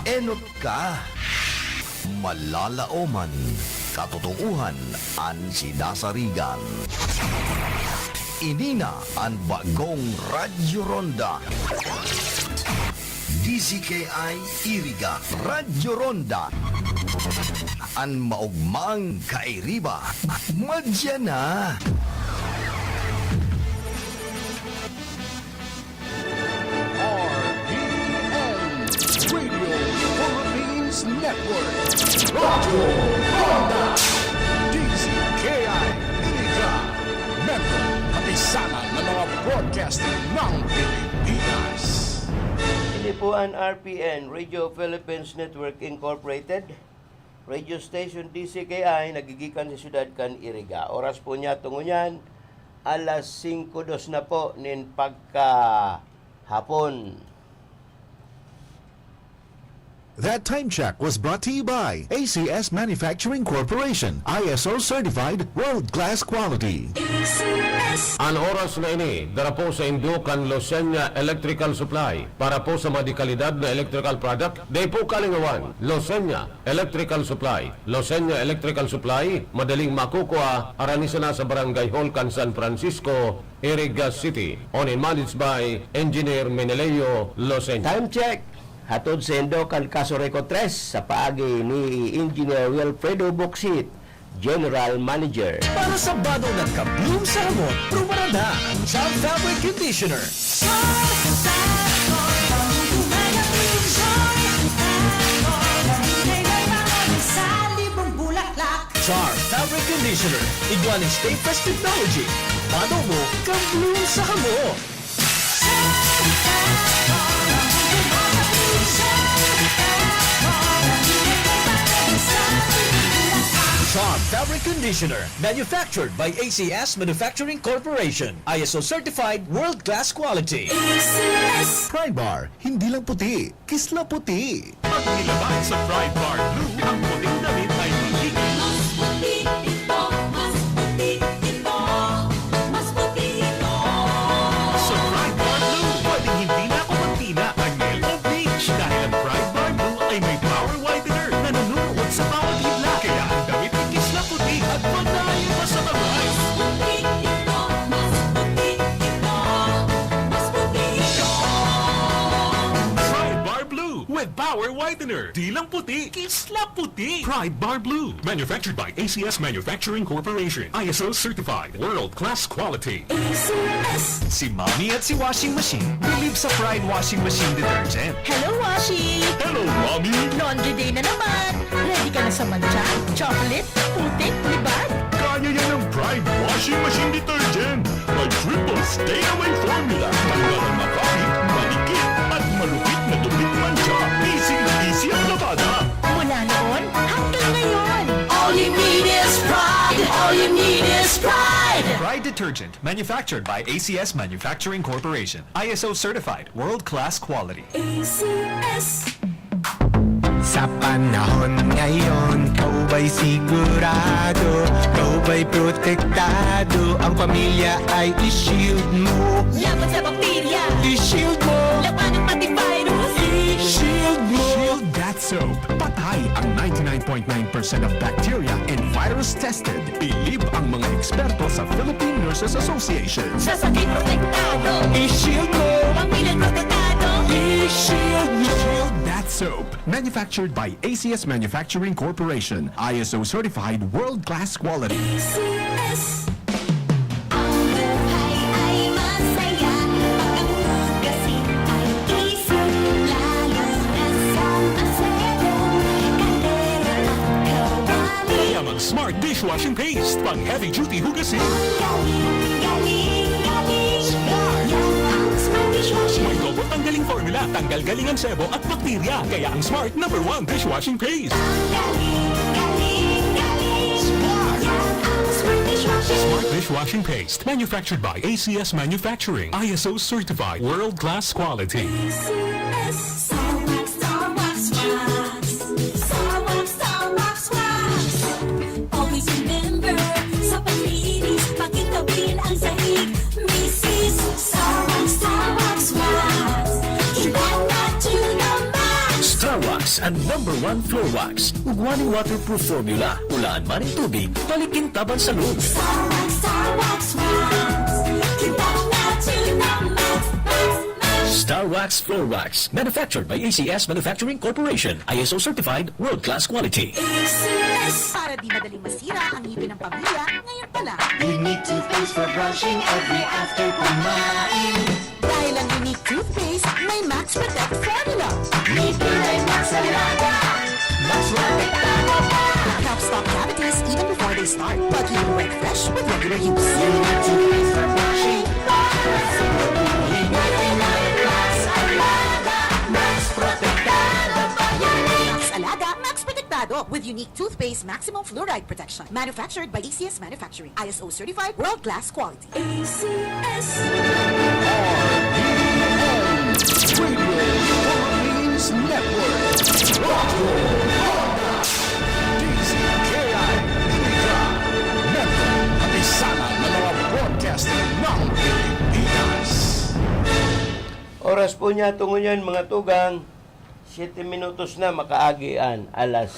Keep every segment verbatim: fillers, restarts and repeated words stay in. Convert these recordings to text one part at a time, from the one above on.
Enot ka. Malalaoman, katotoohan an sinasarigan. Ini na an bagong Radyo Ronda. D Z K I Iriga, Radyo Ronda. An maogmang kairiba, madya na. R P N, Radio Philippines Network, Radyo Ronda, D Z K I Iriga, member, kapisanan ng mga broadcaster ng Pilipinas. Ini po an R P N, Radio Philippines Network Incorporated. Radio Station D Z K I, nagigikan sa siyudad kan Iriga. Oras po niya tungo niyan, alas singko dos na po nin pagkahapon. That time check was brought to you by A C S Manufacturing Corporation, I S O certified, world-class quality. An oras na ini, dara po saindo kan Losenya Electrical Supply. Para po sa mga dekalidad na electrical product, dai po kalingawan, Losenya Electrical Supply. Losenya Electrical Supply, madaling makukuha, arani sana sa Barangay Hall kan San Francisco, Iriga City. Owned and managed by Engineer Meneleo Losenya. Time check! Hatod saindo kan Casureco tres sa paagi ni Engineer Wilfredo Boksit, General Manager. Para sa badong nagka-bloom sa hamot, prubarada ang Charm Fabric Conditioner. Charm Fabric Conditioner. Charm Fabric Conditioner. Sa libong bulaklak. Charm Fabric Conditioner. Igwa nin Stay Fresh Technology. Bado mo, ka-bloom sa hamot. Charm Fabric Conditioner, manufactured by A C S Manufacturing Corporation, I S O certified, world-class quality. A C S. Pride Bar, hindi lang puti, kisla puti. Pag nilaba sa Pride Bar Blue, ang puting damit ay magiging mas puti ito, mas puti ito, mas puti ito. Sa Pride Bar Blue, pwedeng hindi na ako magtina, angel o beach, dahil ang Pride Bar Blue ay may power whitener na nanunuot sa bawat hibla. Kaya ang damit ay kisla puti at panaye pa sa kamay. Mas puti ito, mas puti ito, mas puti ito. Pride Bar Blue with power whitener. Di lang puti, kisla puti. Pride Bar Blue. Manufactured by A C S Manufacturing Corporation. I S O certified. World class quality. A C S. Si Mommy at si Washing Machine bilib sa Pride Washing Machine Detergent. Hello, Washi! Hello, Mommy! Laundry day na naman! Ready ka na sa mantsa, chocolate, putik, libag? Kaya yan ng Pride Washing Machine Detergent. May triple stay away formula. Tanggal ang makapit, malikit, at malupit na dupit mantsa. Easy, easy ang labada. Mula noon hanggang ngayon. All you need is Pride. All you need is Pride. Pride Detergent, manufactured by A C S Manufacturing Corporation. I S O certified, world-class quality. A C S. Sa panahon ngayon, ikaw ba'y sigurado? Ikaw ba'y protektado? Ang pamilya ay i-shield mo. Laban sa bakterya. I-shield mo. Labanan pati virus. I-shield mo. Shield Bath Soap. Patay ang ninety-nine point nine percent of bacteria and virus tested. Bilib ang mga eksperto sa Philippine Nurses Association. Sa sakit protektado. I-shield mo. Pamilya protektado. I-shield mo. Shield Bath Soap. Manufactured by A C S Manufacturing Corporation. I S O certified world-class quality. A C S. Ang buhay ay masaya pag ang hugasin ay easy, lalo na sa aseto, kaldero at kawali. Kaya mag-Smart Dishwashing Paste, pang heavy duty hugasin. Ang galing, galing, galing. Smart. Yan ang Smart Dishwashing. May double tanggaling formula, tanggal galing ang sebo at bakterya. Kaya ang Smart number one dishwashing paste. Ang galing, galing, galing. Smart. Yan ang Smart Dishwashing. Smart Dishwashing Paste. Manufactured by A C S Manufacturing. I S O certified. World class quality. A C S. Starbucks, Starbucks, Starbucks. Starbucks, Starbucks, Starbucks. Always remember, sa panlinis, pakitawin ang sahig. Misis, Starbucks, Starbucks, Starbucks. Iba na to the max. Star Wax, ang number one floor wax. Ugwa nin waterproof formula. Ulaan man nin tubig, balik kintaban sa loob. Star Wax, Star Wax, Wax. Kintab na, kintab, Max, Max, Max. Star Wax Floor Wax, manufactured by A C S Manufacturing Corporation, I S O certified, world-class quality. A C S. Para di madaling masira ang ngipin ng pamilya, ngayon pa lang. Unique toothpaste for brushing every after kumain. Dahil ang Unique Toothpaste may Max Protect Formula. Ngipin ay Max Alaga, Max Protektado pa. Help stop cavities even before they start. Pag-iinom red fresh with regular use. Unique Toothpaste for brushing, para sa pag-ibig. Ngipin ay Max Alaga, Max Protektado pa. Unique Max Alaga, Max Protektado with Unique Toothpaste Maximum Fluoride Protection. Manufactured by A C S Manufacturing. I S O certified, world-class quality. A C S. R P N, Radio Philippines Network. Radyo Ronda. D Z K I Iliga. Metro, pati sana ng mga broadcaster ng Pilipinas. Oras po niya, tungo niyan, mga tugang. Siyete minutos na makaagi an alas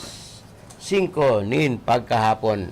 singko nin pagkahapon.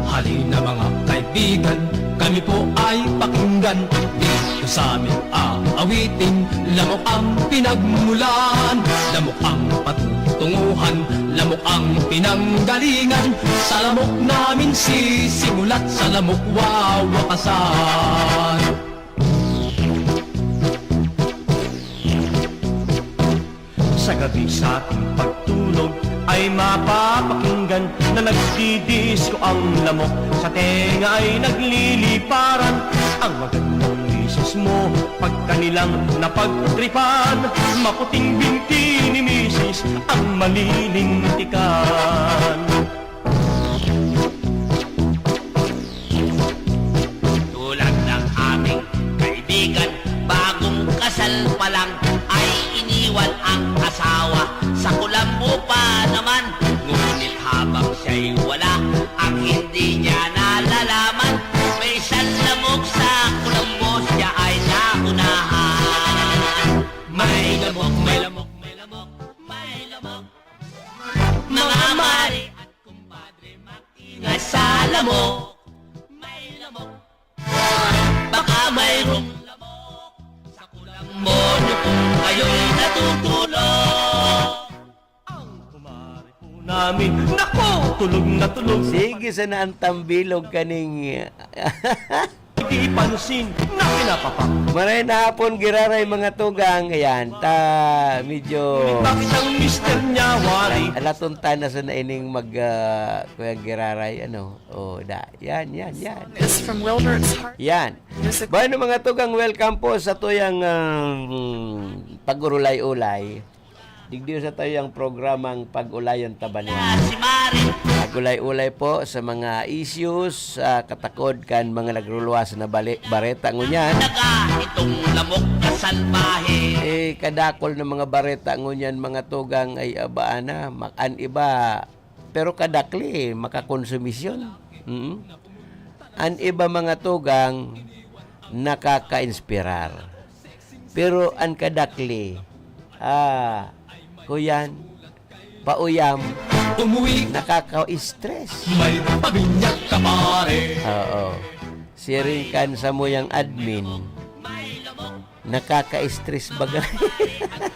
Halina, mga kaibigan, kami po ay pakinggan. Dito sa aming aawitin, lamok ang pinagmulan, lamok ang patutunguhan, lamok ang pinanggalingan. Sa lamok namin sisimulat, sa lamok wawakasan. Sa gabi sa ating pagtulog ay mapapakinggan na nagdidisko ang lamok. Sa tenga ay nagliliparan ang magandang misis mo. Pagkanilang napagtripan, maputing binti ni misis ang malilintikan. Tulad ng aming kaibigan, bagong kasal pa lang ay iniwan ang asawa. Sa kulambo pa naman, ngunit habang siya'y wala, ang hindi niya nalalaman, may isang lamok sa kulambo, siya ay naunahan. May lamok, may lamok, may lamok, may lamok. Mga mare at kumpadre, mag-ingat sa lamok. May lamok. Baka mayroong lamok sa kulambo niyo kung kayo'y natutulog. Ang kumare po namin, naku, tulog na tulog. Sige sana ang tambilog kaning Di pansin na pinapapak. Maray na hapon, giraray, mga tugang. Ayan, ta, medyo Bakit ang mister niya, wari? Alaton ta na sa naining mag, ah, Kuya Giraray, ano? O, da. Yan, yan, yan. It's from Wilbert's Heart. Yan. Music. Bueno, mga tugang, welcome po sa tuyang, ah, pag-urulay-ulay. Digdi sa tayo ang programang Pag-ulayon Ta Ba Nin? Si Mari. Pag-ulay-ulay po sa mga issues, ah, katakod kan mga nagruluwas na bali-, bareta ngunyan. Naga itong lamok na salbahe. Eh, kadakol na mga bareta ngunyan, mga tugang, ay abaan na. Ma-, an iba, pero kadakli, makakonsumisyon. Mm. An iba, mga tugang, nakaka-inspirar. Pero an kadakli, ah, kuyan, pauyam, Umuwi, nakaka-stress. May pamilyag ka, pare. Oo. Siring kan samuyang admin, nakaka-stress baga.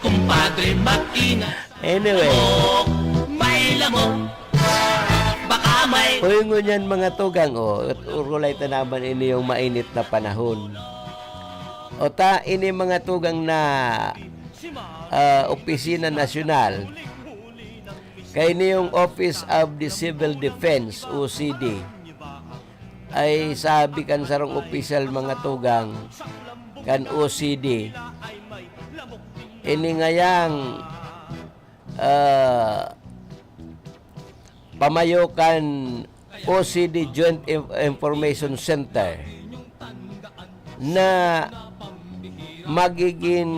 Kumpadre, mag-ingat. Anyway. May lamok. Baka may Uy, ngunyan, mga tugang, oh, urulay ta naman ini yung mainit na panahon. O ta, ini mga tugang na, ah, opisina nasyonal, kay ini yung Office of the Civil Defense, O C D. Ay sabi kan sarong opisyal, mga tugang, kan O C D, ini ngayang, ah, pamayo kan O C D Joint Inf-, Information Center na magiging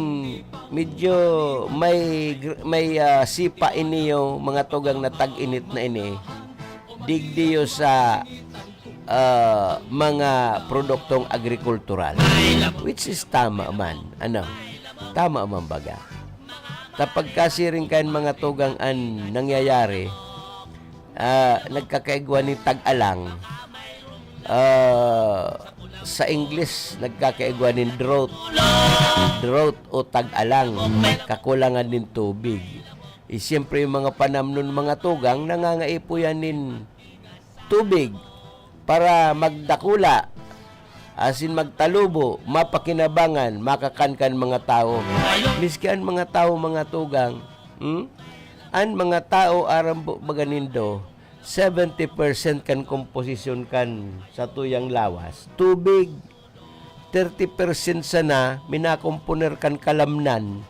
medyo may gr-, may, ah, sipa ini yung mga tugang na tag-init na ini, digdiyo sa, ah, mga produktong agrikultural, which is tama man, ano, tama man baga. Ta pagkasiring kan mga tugang an nangyayari, ah, nagkakaigwa nin tag-alang. Ah, sa Ingles, nagkakaigwa nin drought. Drought o tag-alang, kakulangan nin tubig. Eh, siyempre, yung mga panamnon, mga tugang, nangangaipo yan nin tubig para magdakula, asin magtalubo, mapakinabangan, makakan kan mga tawo. Miski an mga tawo, mga tugang, hmm? An mga tawo, aram po baga nindo, seventy percent kan komposisyon kan satuyang lawas, tubig. Thirty percent sana minakomponer kan kalamnan,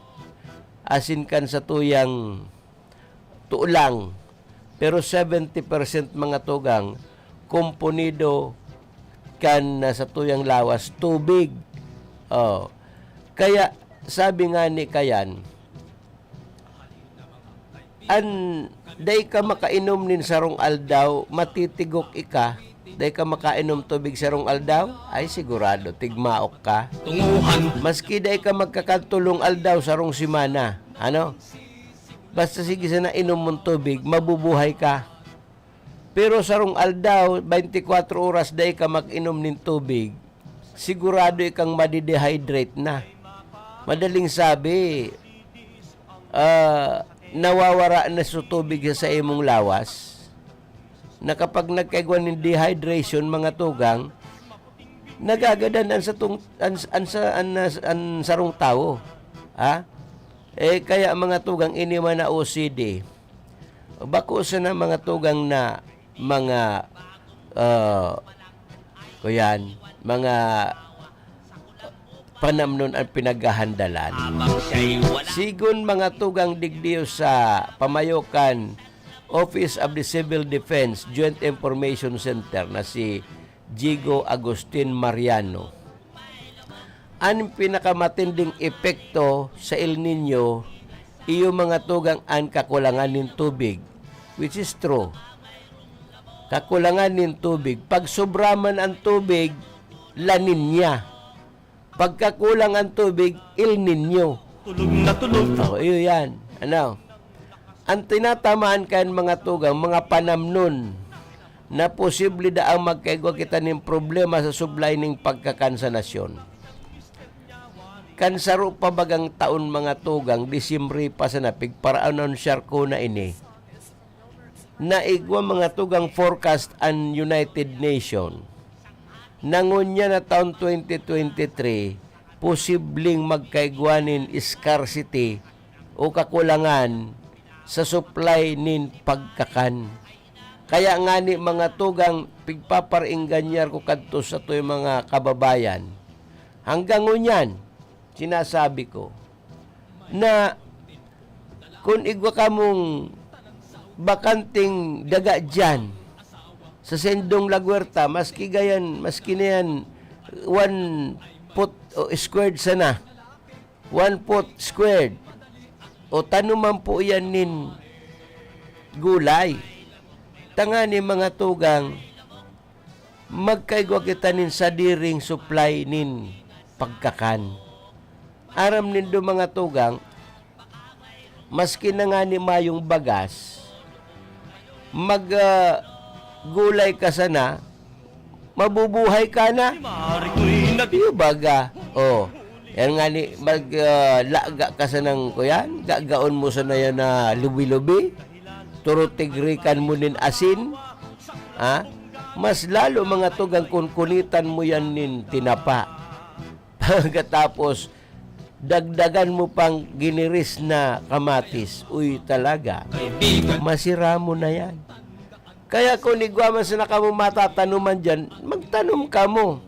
asin kan satuyang tulang. Pero seventy percent, mga tugang, komponido kan, ah, satuyang lawas, tubig. Oh. Kaya, sabi nga ni Kayan, an dai ka makainom nin sarong aldaw, matitigok ika. Dai ka makainom tubig sarong aldaw, ay sigurado, tigmaok ka. Tunguhan. Maski dai ka magkakatulong aldaw sarong semana, ano? Basta sige sana inom mong tubig, mabubuhay ka. Pero sarong aldaw, twenty-four oras dai ka mag-inom nin tubig, sigurado ikang madidehydrate na. Madaling sabi, ah, nawawara na sa tubig sa, sa imong lawas. Na kapag nagkaigwa nin dehydration, mga tugang, nagagadan an satong, an, an, sa, an, an sarong tawo. Ha? Eh, kaya mga tugang, ini man na O C D. Bako sana mga tugang na mga, ah, kuyan, mga panamnon ang pinaghahandalan. Sigon mga tugang digdiyo sa pamayo kan Office of the Civil Defense Joint Information Center na si Jigo Agustin Mariano. An pinakamatinding epekto sa El Niño, iyo mga tugang an kakulangan nin tubig, which is true. Kakulangan nin tubig. Pag sobra man an tubig, La Niña. Pagkakulang an tubig, El Niño. Tulog na tulog. Oh, iyo yan. Ano? An tinatamaan kan mga tugang, mga panamnon na posible daang magkaigwa kita nin problema sa supply nin pagkakan sa nasyon. Kan saro pa bagang taon, mga tugang, Disyembre pa sana, pigpara-anunsyar ko na ini. Naigwa, mga tugang, forecast an United Nation na ngunyan na taon twenty twenty-three, posibleng magkaigwa nin scarcity o kakulangan sa supply nin pagkakan. Kaya ngani, mga tugang, pigpaparinganyar ko kadto sa satoy mga kababayan. Hanggang ngunyan, sinasabi ko na kun igwa kamong bakanting daga diyan sa saindong La Huerta, maski gayan, maski na yan one foot o squared sana, one foot squared, o tanuman po iyan nin gulay. Tangani, mga tugang, magkaigwa kita nin sadiring supply nin pagkakan. Aram nindo, mga tugang, maski na ngani mayong bagas, mag, ah, gulay ka sana, mabubuhay ka na. Iyo baga. Oh, yan nga ni, mag, ah, laga ka sanang kuyan, gagaon mo sana yan na lubi-lubi, turutigrikan mo nin asin, ha? Mas lalo, mga tugang, kun kunitan mo yan nin tinapa. Pagkatapos, dagdagan mo pang giniris na kamatis. Uy, talaga. Masira mo na yan. Kaya kung igwa man sana kamo matatanuman dyan, magtanom kamo.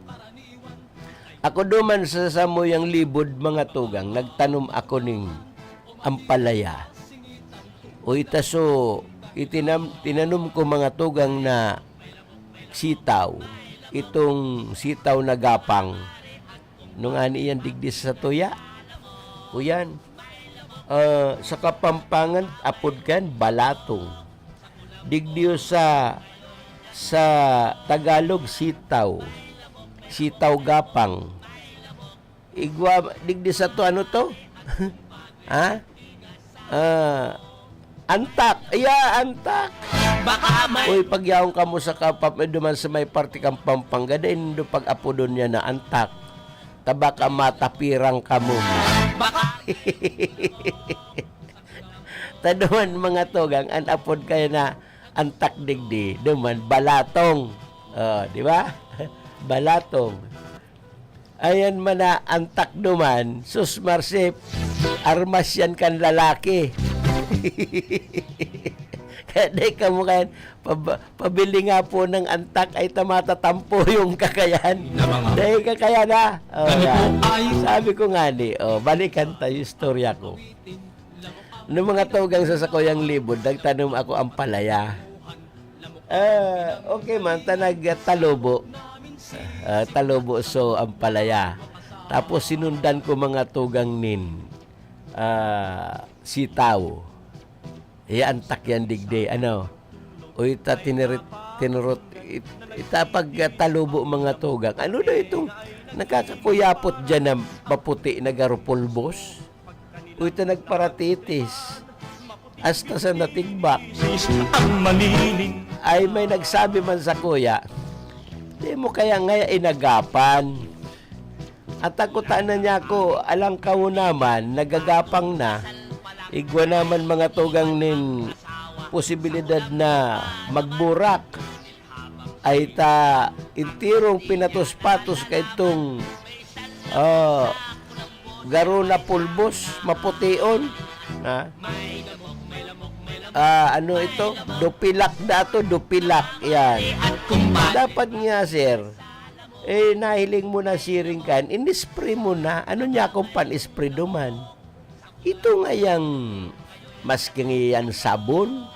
Ako duman sa samuyang libod, mga tugang, nagtanom ako ning ampalaya. O itaso, itinam-, tinanom ko, mga tugang, na sitaw. Itong sitaw na gapang. Nung ani yan digdi sa tuya. O yan. Ah, sa Kapampangan, apod kan balatong. Digdiyo sa, sa Tagalog, sitaw. Sitaw gapang. Igwa, digdi sa to, ano to? Ha? Ah, antak. Iya, antak. Baka may Uy, pagyaon kamo sa kapap-, duman sa may parte kang Pampanga, dai nindo pag-apodon niya na antak. Ta baka matapirang kamo. Baka Ta duman, mga tugang, an apod kayo na antak digdi, duman balatong. Oh, di ba? Balatong. Ayan man na antak duman, sus marsip, armas yan kan lalaki. Kaya di ka mo kayan, pab-, pabili nga po ng antak ay ta matatampo yung kakayan. Na mga Dahil kakayan na. Oh, Kami yan. po ay Sabi ko nga ni, oh, balikan tayo istorya ko. Noong mga tugang sa sakuyang libod, nagtanom ako ampalaya. Ah, okay man, ta nagtalubo. Ah, talubo so ampalaya. Tapos sinundan ko mga tugang nin, ah, sitaw. Iantak yan digdi, ano? O ita tinirit-, tinurot, it-, ita pag, ah, talubo mga tugang. Ano daw itong nakakakuyapot dyan na maputi na garupulbos? O ita nagparatitis. Hasta sa natigbak. Ang manining. Ay, may nagsabi man sa kuya, "Di mo kaya ngaya inagapan?" At ako, tanan niya ako, alang kawo naman, nagagapang na. Igwa naman mga tugang nin posibilidad na magburak. Ay ta, intirong pinatos-patos ka itong, ah, garo na pulbos, mapution. Ha? Ah, ano ito? Dupilak dato, dupilak. Yan. Dapat nga, sir, eh, nahiling mo na siring kan, in-spray mo na. Ano niya akong pan-spray duman? Ito nga yang, maski nga yan sabon,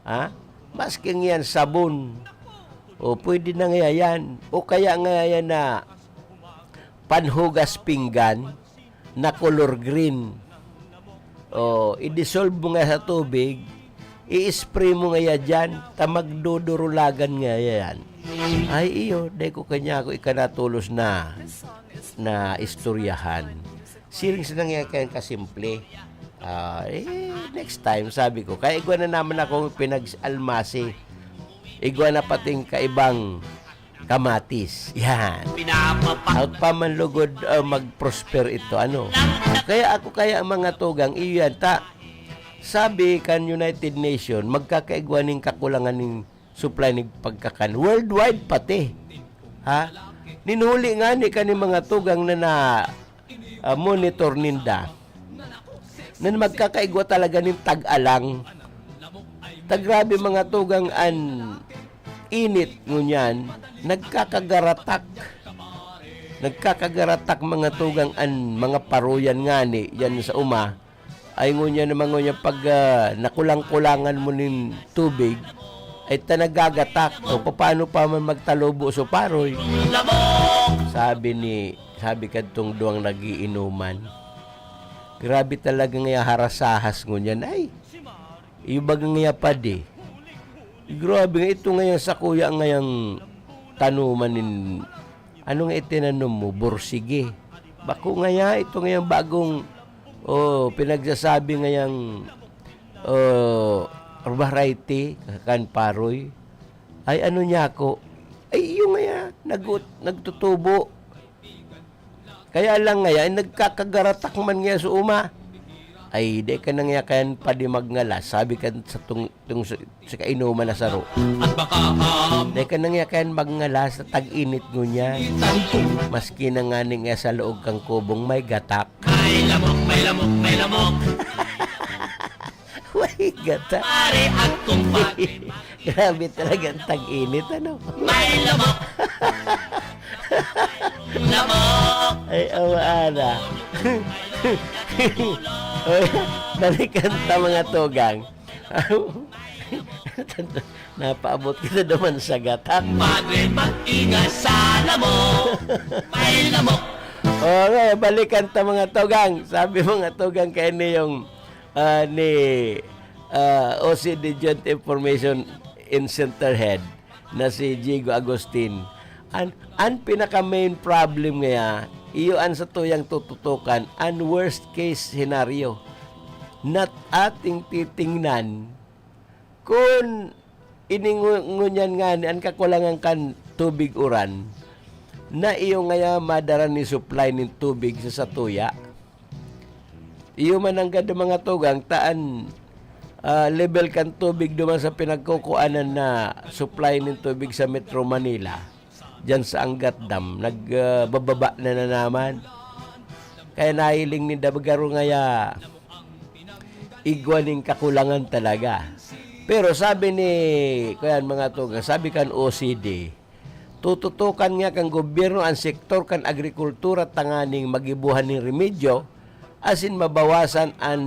ha? Maski nga yan sabon, o pwede na nga yan. O kaya nga yan na panhugas pinggan na color green. O, i-dissolve mo nga sa tubig, i-spray mo nga yan dyan, ta magdudurulagan nga yan. Ay, iyo, dai ko kanya ako ikanatolos na, na istoryahan. Siring sa nangyari kayang kasimple. Ah, eh, next time, sabi ko. Kaya igwa na naman akong pinag-almasi. Igwa na pating kaibang kamatis. Yan. Pinapapa- At pamanlugod, ah, mag-prosper ito, ano. Kaya ako kaya ang mga tugang, iyo yan, ta. Sabi kan United Nation, magkakaigwa ning kakulangan ning supply ning pagkakan. Worldwide pati. Ha? Ninuli nga ni kani mga tugang na na, ah, monitor ninda. Na magkakaigwa talaga nin tag-alang. Ta grabe mga tugang an init ngunyan, nagkakagaratak. Nagkakagaratak mga tugang an mga paroyan ngani yan sa uma. Ay ngunyan naman ngunyan pag, ah, nakulang-kulangan mo nin tubig, ay ta nagagatak. O paano pa man magtalubo so paroy? Sabi ni, sabi kadtong duwang nag-iinuman, "Grabe talaga nga harasahas ngunyan." Ay, iyo baga nga padi. Grabe nga, ito nga yan sa kuya nga yang tanuman nin, ano nga itinanom mo? Borsige. Bako ngaya, ito ngayang bagong, oh, pinagsasabi ngayang, oh, variety kan Paroy. Ay, ano niya ako? Ay, iyo ngaya, nagut-, nagtutubo. Kaya lang ngaya, nagkakagaratak man ngaya sa uma. Ay, di ka na ngaya kayan padi magngalas, sabi kan sa tung-, tung-, sa, sa kainuman na saro. At baka, um, Di ka na ngaya kayan magngalas sa tag-init ngunyan. Maski na ngani nga sa loob kang kubong may gatak. May lamok, may lamok, may lamok. May gatak. Pare at kumpare. Grabe talaga ang tag-init, ano? May lamok. Lamok. Ay, awa ana. Oy, balikan ta, mga tugang. Napaabot kita duman sa gatak. Padre, mag-ingat sa lamok. May lamok. Okay, balikan ta, mga tugang. Sabi, mga tugang, kaya niyong, ah, ni, ah, O C D Joint Information in Center Head na si Jigo Agustin. An, an pinaka-main problem ngaya, iyo an satuyang tututukan, an worst case scenario na ating titingnan kun ini ngu-, ngunyan ngani an kakulangan kan tubig uran, na iyo ngaya madara ni supply nin tubig sa satuya. Iyo man nanggad, mga tugang, ta an, ah, level kan tubig duman sa pinagkukuanan na supply nin tubig sa Metro Manila, diyan sa Angat Dam, nag, ah, bababa na, na naman. Kaya nahiling ninda garo ngaya igwa nin kakulangan talaga. Pero sabi ni, kuyan, mga tugang, sabi kan O C D, tututukan nga kan gobyerno an sektor kan agrikultura tanganing magibohan nin remedyo asin mabawasan an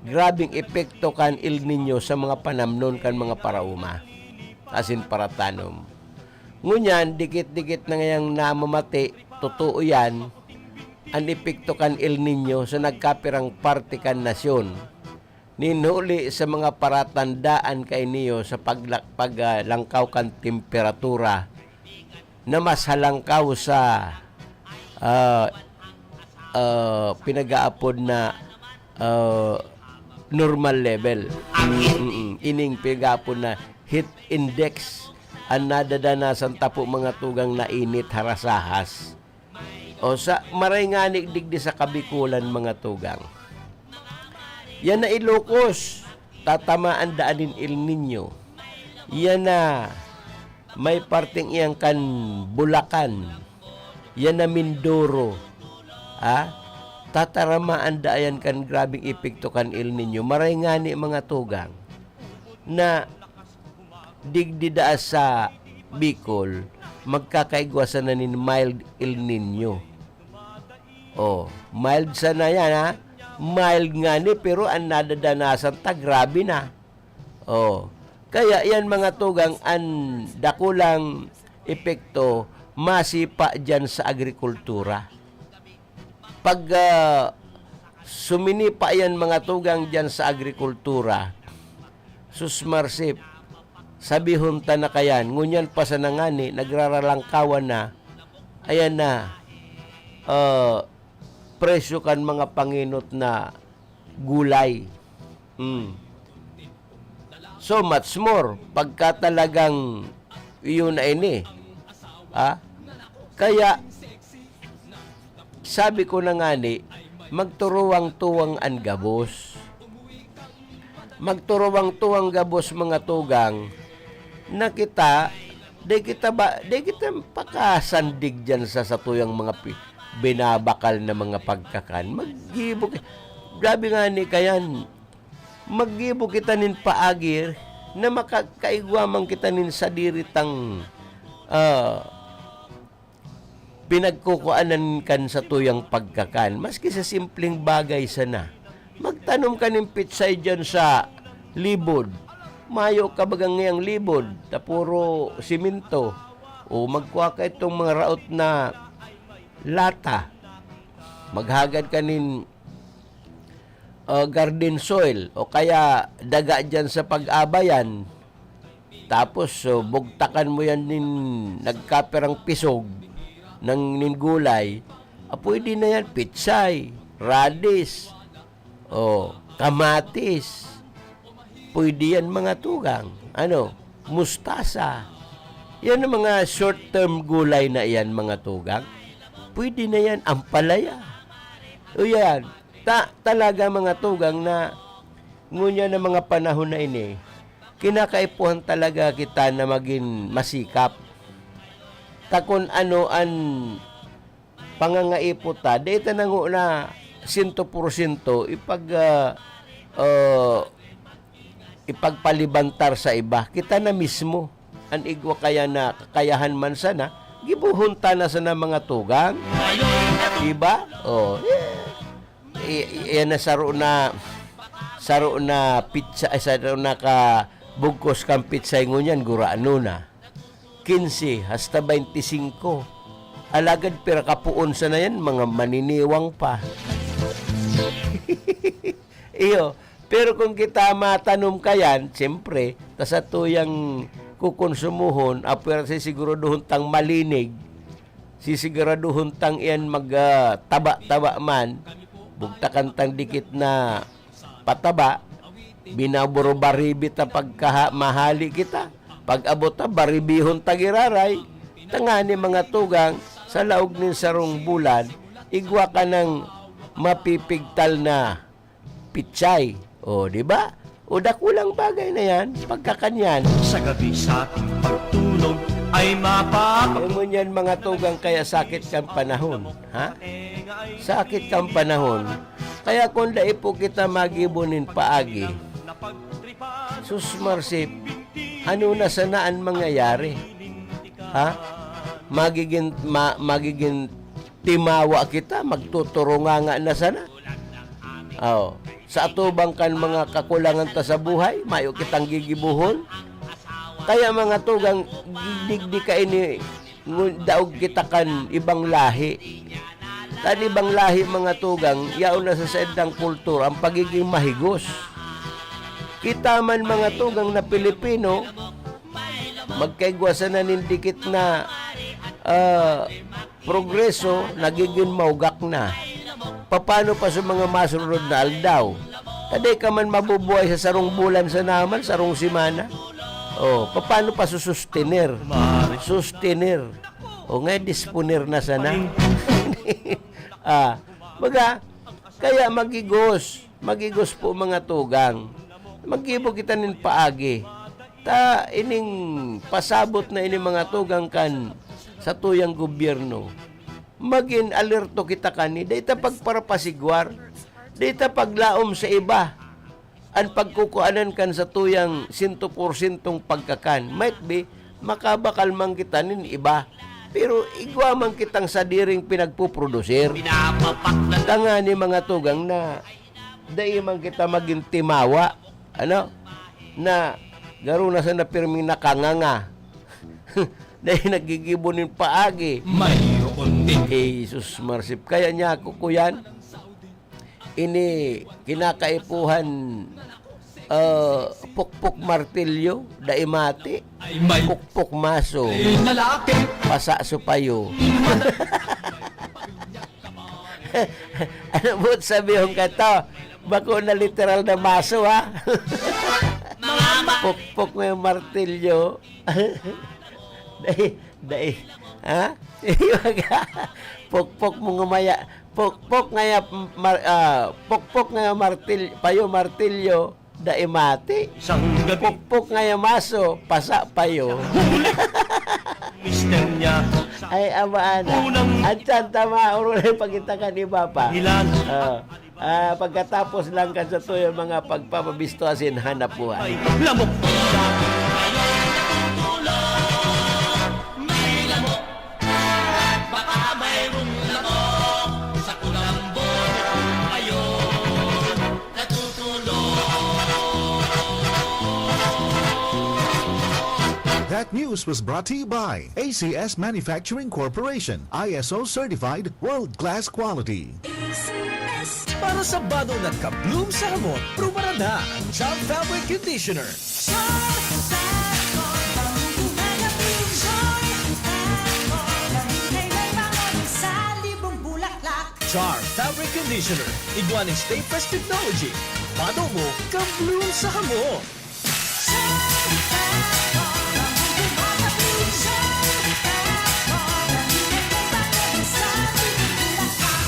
grabeng epekto kan El Niño sa mga panamnon kan mga paraoma asin paratanom. Ngunyan, dikit-dikit na ngayang namamati, totoo yan, an epekto kan El Niño sa nagkapirang parte kan nasyon. Nin huli sa mga paratandaan kainiyo sa pagla-, pag, ah, langkaw kan temperatura na mas halangkaw sa, ah, ah, pinag-aapod na, ah, normal level. Mm, ining pinag-aapod na heat index an nadadanasan tapo, mga tugang, na init harasahas. O sa, maray ngani digdi sa Kabikulan, mga tugang. Yan na Ilocos, tatamaan daan nin El Niño. Yan na may parteng iyang kan Bulacan. Yan na Mindoro. Ha? Tataramaan da yan kan grabeng epekto kan El Niño. Maray ngani, mga tugang, na digdi daa sa Bicol, magkakaigwa sana nin mild El Niño. Oh, mild sana yan, ha? Mild ngani, pero an nadadanasan ta, grabe na. Oh, kaya yan, mga tugang, an dakulang epekto masipa diyan sa agrikultura. Pag, ah, suminipa yan, mga tugang, diyan sa agrikultura, sus, marsip, sabihon ta na kayan, ngunyan pa sana ngani, nagraralangkawan na, ayan na, ah, presyo kan mga pangenot na gulay. Hmm. So much more pagka talagang iyon na ini. Ha? Kaya, sabi ko na ngani, magturuwang-tuwang an gabos. Magturuwang-tuwang gabos, mga tugang, na kita, di kita ba, di kita pakasandig diyan sa satuyang mga pi-, binabakal na mga pagkakan. Maggibo ki-, grabe ngani kayan. Maggibo kita nin paagi na makakaigwa man kita nin sadiri tang, ah, pinagkukuanan kan satuyang pagkakan, maski sa simpleng bagay sana. Magtanom ka nin pitsay diyan sa libod. Mayo ka bagang ngayang libod, ta puro simento. O magkuha ka itong mga raot na lata. Maghagad ka nin, ah, garden soil o kaya daga diyan sa pag-abayan. Tapos, so, bugtakan mo yan nin nagkapirang pisog ng, nin gulay. Ah, pwede na yan, pitsay, radis, o kamatis. Pwede yan, mga tugang. Ano? Mustasa. Yan ang mga short-term gulay na yan, mga tugang. Pwede na yan, ampalaya. O yan. Ta-, talaga, mga tugang, na ngunyan na mga panahon na ini, kinakaipuhan talaga kita na magin masikap. Ta kun ano an pangangaipo ta, dai ta na ngona sento porsyento ipag-, ah, ah, ipagpalibantar sa iba. Kita na mismo an igwa kaya na kakayahan man sana, gibohon ta na sana, mga tugang. Diba? Oh, yeah. I-, i-, yan na saro na, saro na pitsa, ay, saro na ka bugkos kan pitsay ngunyan, gurano na. Quince hasta baynte singko. Alagad pira ka puon sana yan, mga maniniwang pa. Iyo, pero kung kita matanom kayan, siyempre, ta satuyang kukonsumuhon, apwera sisiguraduhon tang malinig, sisiguraduhon tang iyan mag, ah, taba-taba man, bugtakan tang dikit na pataba, binaburo-baribi ta pagkaha-, mahali kita. Pag-abot ta, baribihon ta giraray. Tangani, mga tugang, sa laog nin sarong bulan, igwa ka nang mapipigtal na pitsay. O, di ba? O, dakulang bagay na yan, pagkakanyan. Sa gabi sa ating pagtulog ay mapapa- Alam mo niyan, mga tugang, kaya sakit kan panahon, ha? Sakit kan panahon. Kaya kung dai po kita magibo nin paagi, sus, marsip, ano na sana an mangyayari? Ha? Magigin, ma-, magigin timawa kita, magtuturunganga na sana. Oh, sa atubang kan mga kakulangan ta sa buhay, mayo kitang gigibohon. Kaya, mga tugang, digdi kaini, ngu-, daog kita kan ibang lahi. Kan ibang lahi, mga tugang, yaon na sa saindang kultura ang pagiging mahigos. Kita man, mga tugang, na Pilipino, magkaigwa sana nin dikit na, ah, progreso, nagigin maugak na. Papaano pa sa mga masunod na aldaw? Ta dai ka man mabubuhay sa sarong bulan sana man, sarong semana. Oh, papaano pa susustener? Sustener. O nga, disponer na sana. Ah, baga, kaya magigos. Magigos po, mga tugang. Maggibo kita nin paagi. Ta ining pasabot na ini, mga tugang, kan satuyang gobyerno, magin alerto kita kani. Dai ta pagparapasigwar. Dai ta paglaom sa iba an pagkukuanan kan satuyang sento porsyentong pagkakan. Might be, makabakal man kita nin iba. Pero igwa man kitang sadiring pinagpuproducer. Tangani, mga tugang, na dai man kita magin timawa, ano, na garo na sana pirming nakanganga. Dai naggigibo nin paagi. Mayroon din. Eh, Jesus, marsip. Kaya niya ako, kuyan, ini kinakaipuhan, ah, pukpok martilyo, dai mati. Ay, may pukpok maso. Ay, lalaki. Pasa supayo. Ano boot sabihon ka to? Bako na literal na maso, ha? Pukpok may martilyo. Dai, dai. Ha? Pukpok mo nga maya, pukpok nga ya, mar-, ah, pukpok nga ya martil-, payo martilyo. Dai mati. Isang gabi. Pukpok nga ya maso, pasa payo. Mister niya. Ay, amaan na. Unang Ansan tama, urulay pagitakan iba pa. Ilan? Ah, ah, pagkatapos lang kan satuyang mga pagpapabisto asin hanap buhay. Lamok. Baka mayroong lamok sa kulambo ngayon. Natutulog. That news was brought to you by A C S Manufacturing Corporation, I S O certified, world-class quality. Para sa banong nagka-bloom sa hamot, prubarada ang Jump Fabric Conditioner. Joy Fat Oil, bangong bunga na pink. Joy Fat Oil, bangong kailan bangon sa libong bulaklak. Char Fabric Conditioner, igwa nin Stay Fresh Technology. Bado mo, ka-bloom sa hamo.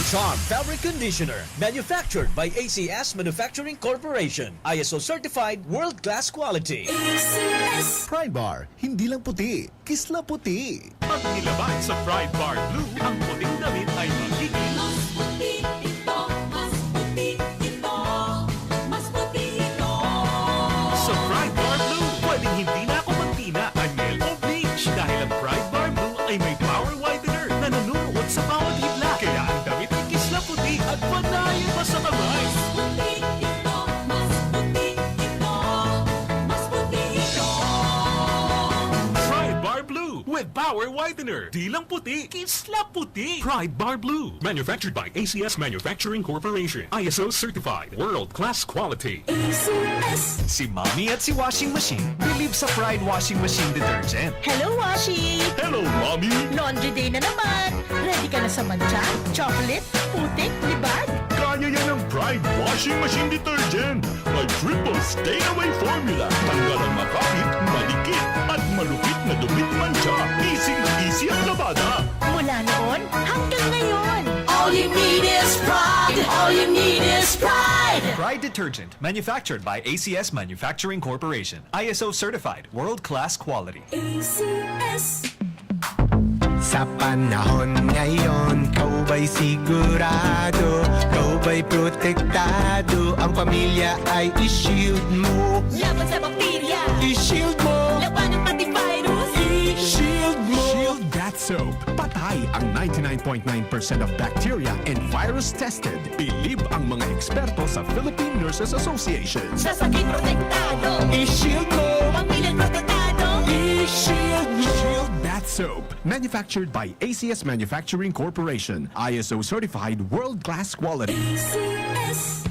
Char Fabric Conditioner, manufactured by A C S Manufacturing Corporation, I S O certified, world-class quality. A C S. Pride Bar, hindi lang puti, kisla puti. Pag nilaba sa Pride Bar Blue, ang puting damit ay magiging mas puti ito, mas puti ito, mas puti ito. Sa Pride Bar Blue, pwedeng hindi na ako magtina, anyel o bleach dahil ang Pride Bar Blue ay may power whitener na nanunuot sa bawat hibla. Kaya ang damit ay kisla puti at panayon pa sa kamay. Mas puti ito, mas puti ito, mas puti ito. Pride Bar Blue with power whitener. Di lang puti, kisla puti. Pride Bar Blue. Manufactured by A C S Manufacturing Corporation. I S O certified. World class quality. A C S. Si Mommy at si Washing Machine believe sa Pride Washing Machine Detergent. Hello, Washi! Hello, Mommy! Laundry day na naman! Ready ka na sa mantsa, chocolate, putik, libag? Kaya yan ng Pride Washing Machine Detergent. May triple stain away formula. Tanggal ang makapit, madikit, at malupit na dumi, mantsa. Easy na easy ang labada. Mula noon hanggang ngayon. All you need is Pride. All you need is Pride. Pride Detergent, manufactured by A C S Manufacturing Corporation. I S O certified, world-class quality. A C S. Sa panahon ngayon, ikaw ba'y sigurado? Ikaw ba'y protektado? Ang pamilya ay i-shield mo. Laban sa bakterya. I-shield mo. Labanan pati virus. I-shield mo. Shield Bath Soap. Patay ang ninety-nine point nine percent of bacteria and virus tested. Bilib ang mga eksperto sa Philippine Nurses Association. Sa sakit protektado. I-shield mo. Pamilya protektado. I-shield mo. Shield Bath Soap. Manufactured by A C S Manufacturing Corporation. I S O certified world-class quality. A C S.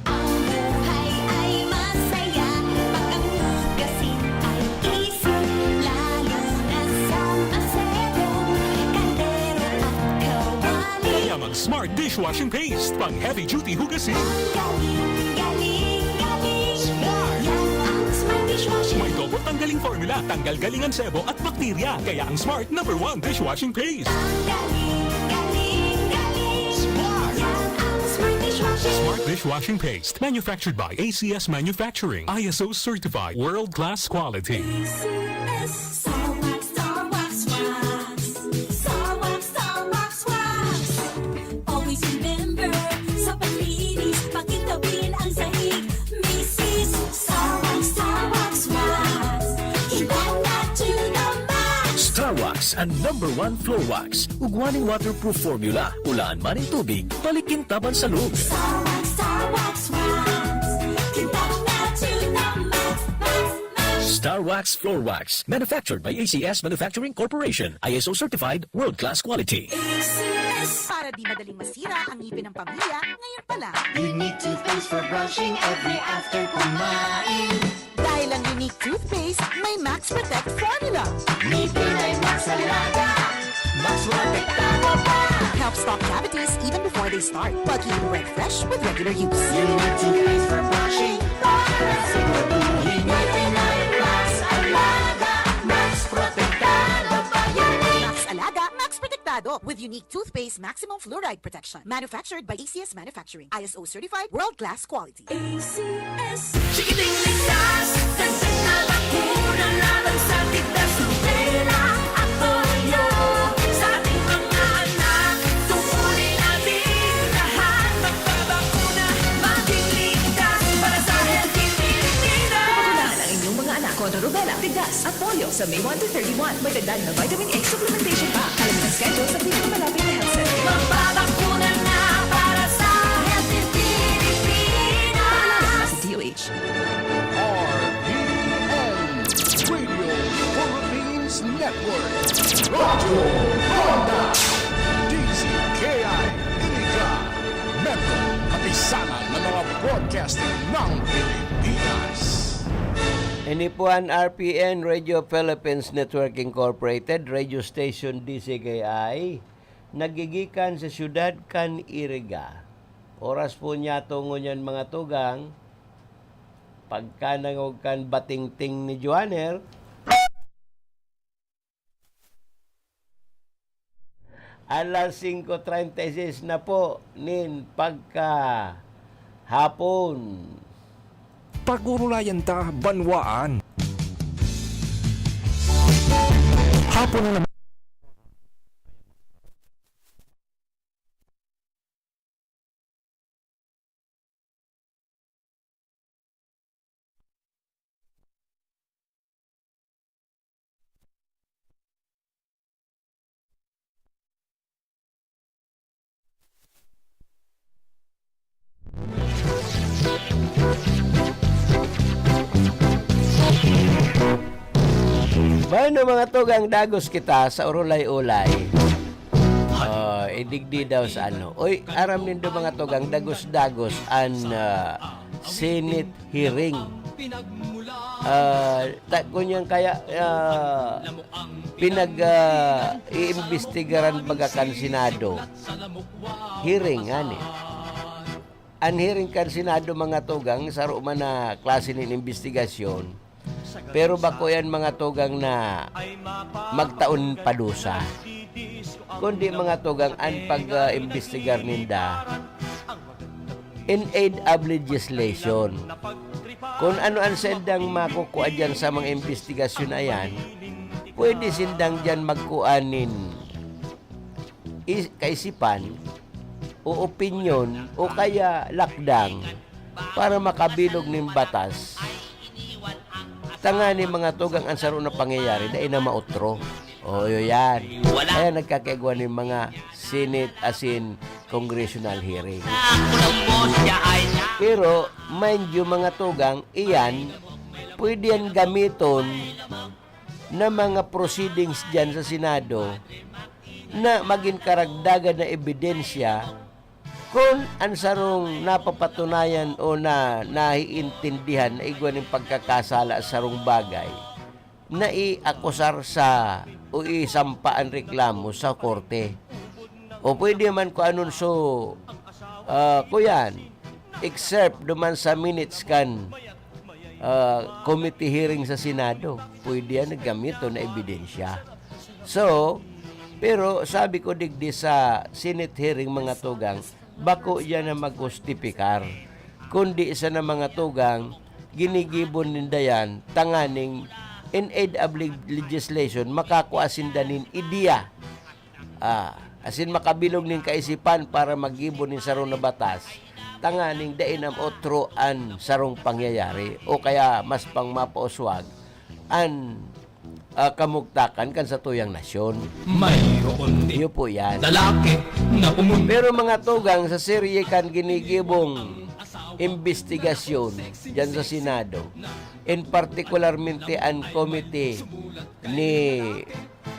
Ang buhay ay masaya pag ang hugasin ay easy, lalo na sa asero, kaldero at kawali. Kaya mag Smart Dishwashing Paste, pang heavy duty hugasin. Ang galing, galing, galing. Smart. Yan ang Smart Dishwashing. May double tanggaling formula, tanggal galing ang sebo at bakterya. Kaya ang Smart number one dishwashing paste. Ang galing, galing, galing. Smart. Yan ang Smart Dishwashing. Smart Dishwashing Paste, manufactured by A C S Manufacturing, I S O certified, world class quality. A C S. Star Wax, Star Wax, Wax. Star Wax, Star Wax, Wax. Always remember, sa panlinis, pakitawin ang sahig. Misis, Star Wax, Star Wax, Wax. Ilang na to the max. Star Wax, ang number one floor wax. Ugwa nin waterproof formula. Ulaan man nin tubig, balikin taban sa loob. Star Wax, Star Wax, Wax. Ilang na to the max, max, max. Star Wax Floor Wax. Manufactured by A C S Manufacturing Corporation. I S O certified, world-class quality. A C S. Para di madaling masira ang ngipin ng pamilya, ngayon pa lang. Unique toothpaste for brushing every after kumain. Dahil ang Unique Toothpaste may Max Protect Formula. Ngipin ay Max Alaga, Max Protektado pa. Help stop cavities even before they start, while keeping breath fresh with regular use. Unique Toothpaste for brushing, para siguraduhin ngipin ay Max Alaga, Max Protektado pa. Unique. Max Alaga, Max Protektado, with Unique Toothpaste Maximum Fluoride Protection. Manufactured by A C S Manufacturing. I S O certified, world-class quality. A C S. Chikiting ligtas, dagdag na bakuna laban sa tigdas, rubella at polio. Sa ating mga anak, tungkulin natin lahat. Magpabakuna, maging ligtas para sa healthy Pilipinas. Pabakunahan ang inyong mga anak kontra rubella, tigdas at polio sa May one to thirty-one. May dagdag na vitamin A supplementation pa. Alamin ang schedule sa pinakamalapit na health center. Magpabakuna na para sa healthy Pilipinas. Sa D O H. R P N, Radio Philippines Network. Radyo Ronda, D Z K I, Iligan, Metro, kapisanan ng mga broadcasting ng Pilipinas. Ini po an R P N, Radio Philippines Network Incorporated, Radio Station D Z K I. nagigikan sa siyudad kan Iriga. Oras po niya tungo niyan, mga tugang, pagkanangog kan batingting ni Joaner, alas singko treinta y seis na po nin pagkahapon. Pag-urulayan ta, banwaan. Hapon na naman. Bueno, mga tugang, dagos kita sa urulay-ulay. Ah, idigdi daw sa ano. Oy, aram nindo, mga tugang, dagos-dagos an, ah, Senate hearing. Ah, ta-, kunyan kaya, ah, pinag, ah, iimbestigaran baga kan Senado. Hearing, ngani. An hearing kan Senado, mga tugang, saro man na klase nin imbestigasyon. Pero bako yan, mga tugang, na magtaon padusa. Kundi, mga tugang, an pag, ah, imbestigar ninda in aid of legislation. Kun ano an saindang makukua diyan sa mga imbestigasyon na yan, pwede sindang diyan magkua nin is-, kaisipan o opinyon o kaya lakdang para makabilog nin batas. Tangani, mga tugang, an saro na pangyayari, dai na maotro. O, iyo yan. Kaya nagkakaigwa nin mga Senate asin congressional hearing. Pero, mind you, mga tugang, iyan, pwede yan gamiton na mga proceedings diyan sa Senado na magin karagdagan na ebidensya kun an sarong napapatunayan o na, naiintindihan na igwa nin pagkakasala sa sarong bagay, na iakusar sa o isampa an reklamo sa korte. O pwede man kung anon so, ah, kuyan, excerpt duman sa minutes kan, ah, committee hearing sa Senado. Pwede yan, gamiton na ebidensya. So, pero sabi ko digdi sa Senate hearing, mga tugang, bako yan na maghustipikar, kundi sana, mga tugang, ginigibo ninda yan tanganing in aid of leg-, legislation, makakua sinda nin ideya. Ah, asin makabilog nin kaisipan para maggibo nin sarong na batas, tanganing dai na maotro an sarong pangyayari o kaya mas pang mapauswag an, ah, kamugtakan kan satuyang nasyon. Mayroon din Iyo po yan. Lalaki na pumunta. Pero, mga tugang, sa serye kan ginigibong imbestigasyon diyan sa Senado, in particularmente an komite ni,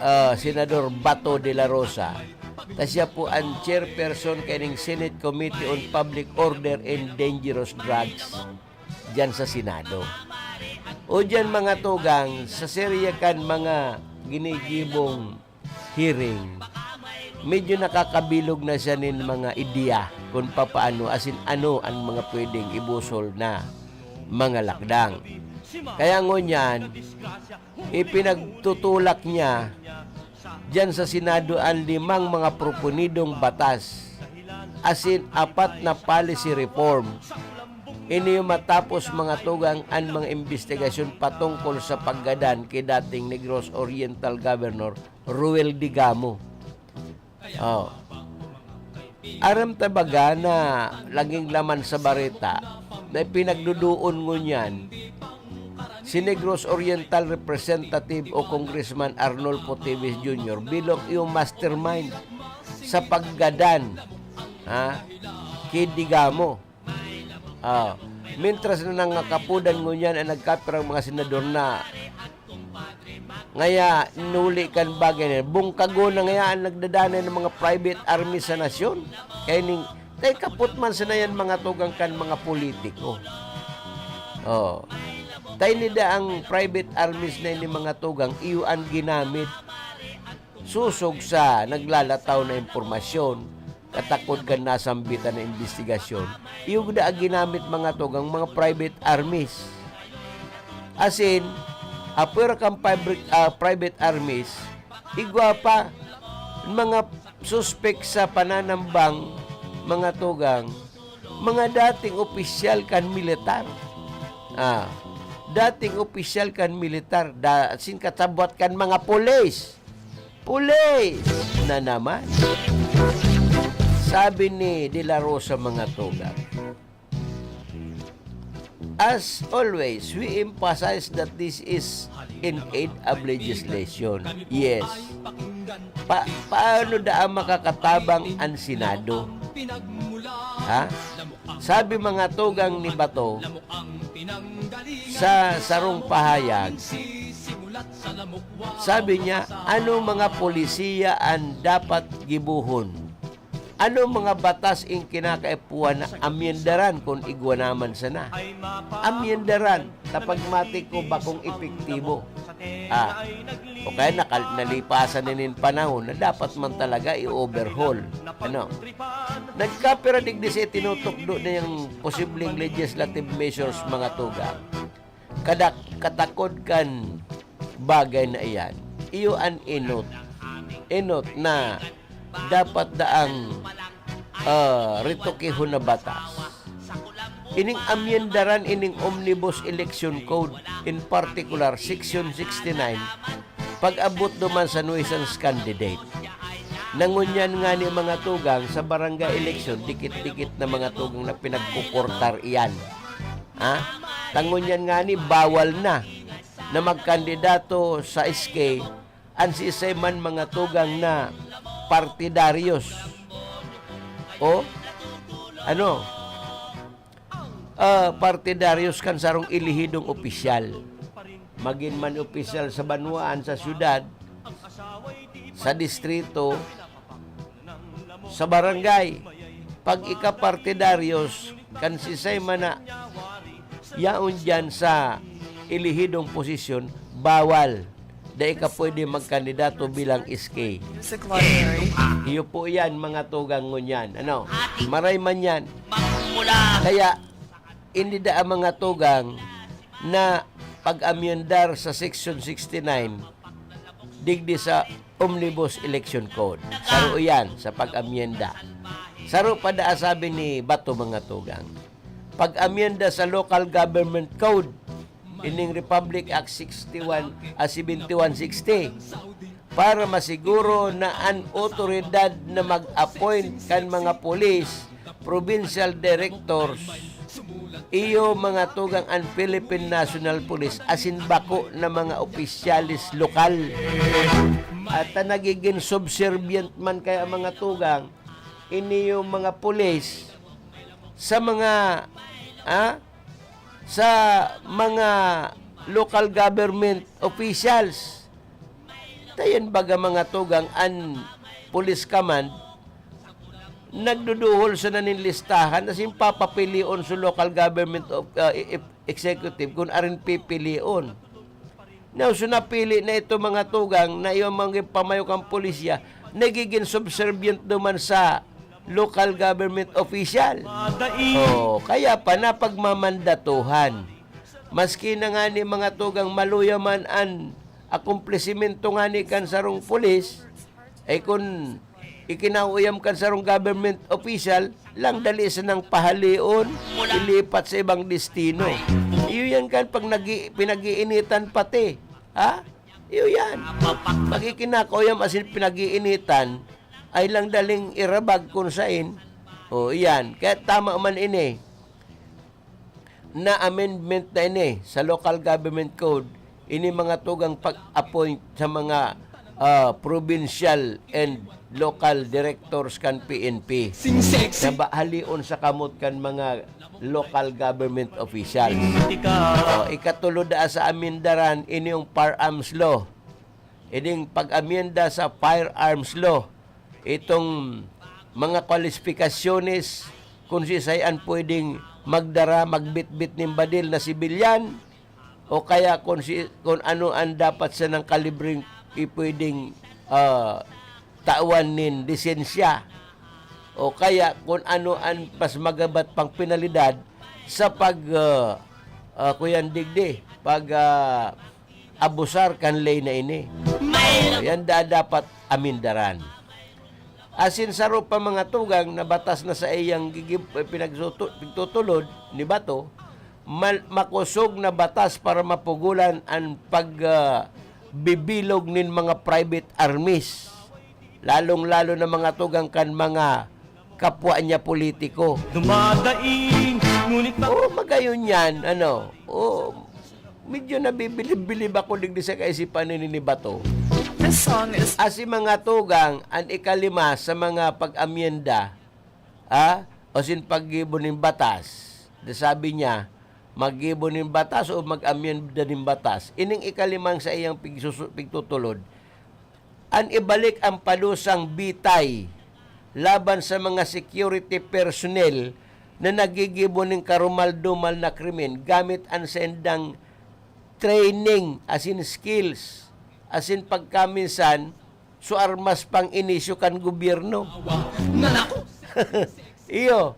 ah, Senador Bato de la Rosa, ta siya po an chairperson kaining Senate Committee on Public Order and Dangerous Drugs diyan sa Senado. O diyan, mga tugang, sa serye kan mga ginigibong hearing, medyo nakakabilog na siya nin mga ideya kun papaano, asin ano an mga pwedeng ibusol na mga lakdang. Kaya ngunyan, ipinagtutulak niya diyan sa Senado an limang mga proponidong batas, asin apat na policy reform. Ini matapos, mga tugang, an mga imbestigasyon patungkol sa paggadan ki dating Negros Oriental Governor Roel Digamo. Oh. Aram ta baga na laging laman sa bareta na ipinagduduon ngunyan si Negros Oriental Representative o Congressman Arnolfo Teves Junior bilog yung mastermind sa paggadan, ha, ki Digamo. Ah, mintras na nangakapudan ngunyan an nagkapirang mga senador na ngaya nuli kan bagay na yan, bungkagon na ngaya an nagdadanay ng mga private army sa nasyon. Kaya ning, tay kapot man sana yan, mga tugang, kan mga politiko. Oh. Tay nida ang private armies na ini, mga tugang, iyo an ginamit sosog sa naglalataw na impormasyon, katakod kan nasambitan na imbestigasyon, iyo da ginamit, mga tugang, mga private armies. Asin, apwera kan private, ah, private armies, igwa pa, mga suspek sa pananambang, mga tugang, mga dating opisyal kan militar. Ah, dating opisyal kan militar, da, asin kasabwat kan mga pulis. Pulis na naman. Sabi ni De La Rosa, mga tugang, "As always, we emphasize that this is in aid of legislation." Yes. Pa-, paano da ang makakatabang ang Senado? Ha? Sabi, mga tugang, ni Bato sa sarong pahayag, sabi niya, "Ano mga polisiya an dapat gibohon? Ano mga batas in kinakaipuhan na amyendaran kun igwa naman sana?" Amyendaran, ta pagmati ko, bakong epektibo. Ah, o kaya nakal-, nalipasan na nin panahon na dapat man talaga i-overhaul. Ano? Nagkapira digdi sa itinutukdo na yung posibleng legislative measures, mga tugang. Kadak-, katakod kan bagay na iyan, iyo an enot. Enot na dapat daang, ah, retukihon na batas. Ining amyendaran ining Omnibus Election Code, in particular, Section sixty-nine, pag-abot duman sa nuisance candidate. Nangunyan nga ni, mga tugang, sa barangay election, dikit-dikit na, mga tugang, na pinagkukurtar iyan. Ha? Tangon yan nga ni, bawal na na magkandidato sa S K an siisay man, mga tugang, na partidaryos o ano, ah, partidaryos kan sarong elehidong opisyal. Magin man opisyal sa banwaan, sa syudad, sa distrito, sa barangay. Pag ika partidaryos kan siisay man na yaon diyan sa elehidong posisyon, bawal. Dai ka pwede magkandidato bilang S K. Music library. Iyo po yan, mga tugang, ngunyan. Ano? Maray man yan. Kaya, hindi da ang mga tugang na pag-amyendar sa Section sixty-nine digdi sa Omnibus Election Code. Saro iyan sa pag-amyenda. Saro pa da sabi ni Bato, mga tugang. Pag-amyenda sa Local Government Code, ining Republic Act sixty-one, ah, seventy-one sixty, para masiguro na an otoridad na mag-appoint kan mga pulis, provincial directors, iyo, mga tugang, an Philippine National Police asin bako na mga opisyales lokal. At, ah, nagigin subservient man kaya, mga tugang, ini yung mga pulis sa mga, ah, sa mga local government officials. Dayan baga, mga tugang, an police command, nagduduhol sana nin listahan asin papapilion sa local government of, ah, e-, e-, executive kun arin pipilion. Now, so napili na ito, mga tugang, na iyo mga pamayo kan pulisya, nagigin subservient duman sa local government official. Oh, kaya pa napagmamandatuhan. Maski na nga ni, mga tugang, maluya man an akomplisimento nga ni kan sarong pulis, ay kun ikinauyam kan sarong government official, lang dali sanang pahalion, ilipat sa ibang destino. Iyo yan kan pag nagi-, pinag-iinitan pati. Ha? Iyo yan. Pag ikinakauyam asin pinag-iinitan, ay lang daling irabag kun sain. O, iyan. Kaya tama man ini na amendment na ini sa Local Government Code, ini mga tugang pag-appoint sa mga, ah, provincial and local directors kan P N P. Sing sexy. Na ba-, halion sa kamot kan mga local government officials. Tika. O, ikatulo da sa amendaran, ini yung firearms law. Ining pag-amyenda sa firearms law, itong mga kwalifikasyones kung siisay an pwedeng magdara, magbitbit nin badil na sibilyan, o kaya kung si, kung ano ang dapat sanang kalibreng i-, pwedeng ah, tawan nin lisensya o kaya kun ano an mas magabat pang penalidad sa pag, ah, ah, kuyan digdi, pag, ah, abusar kan ley na ini. May Oh, yan da-, dapat amindaran. Asin saro pa mga tugang na batas na sa iyang gigib-, eh, pinagsutu-, pigtutulod ni Bato, mal-, makosog na batas para mapugulan an pag, ah, bibilog nin mga private armies, lalong-lalo na mga tugang kan mga kapwa niya politiko. Dumadaing, ngunit na- Oo, magayon yan, ano, oo, medyo nabibilib-bilib ako digdi sa kaisipan ni, ni Bato. This song is Asi mga tugang, an ikalima sa mga pag-amyenda, ah, o sin paggibo nin batas. Di sabi niya, maggibo nin batas o mag-amyenda nin batas. Ining ikalimang sa iyang pigsusu-, pigtutulod, an ibalik ang padusang bitay laban sa mga security personnel na naggigibo nin karumal-dumal na krimen gamit an saindang training asin skills, asin pagkaminsan, su armas pang inisyu kan gobyerno. Nanako! Iyo.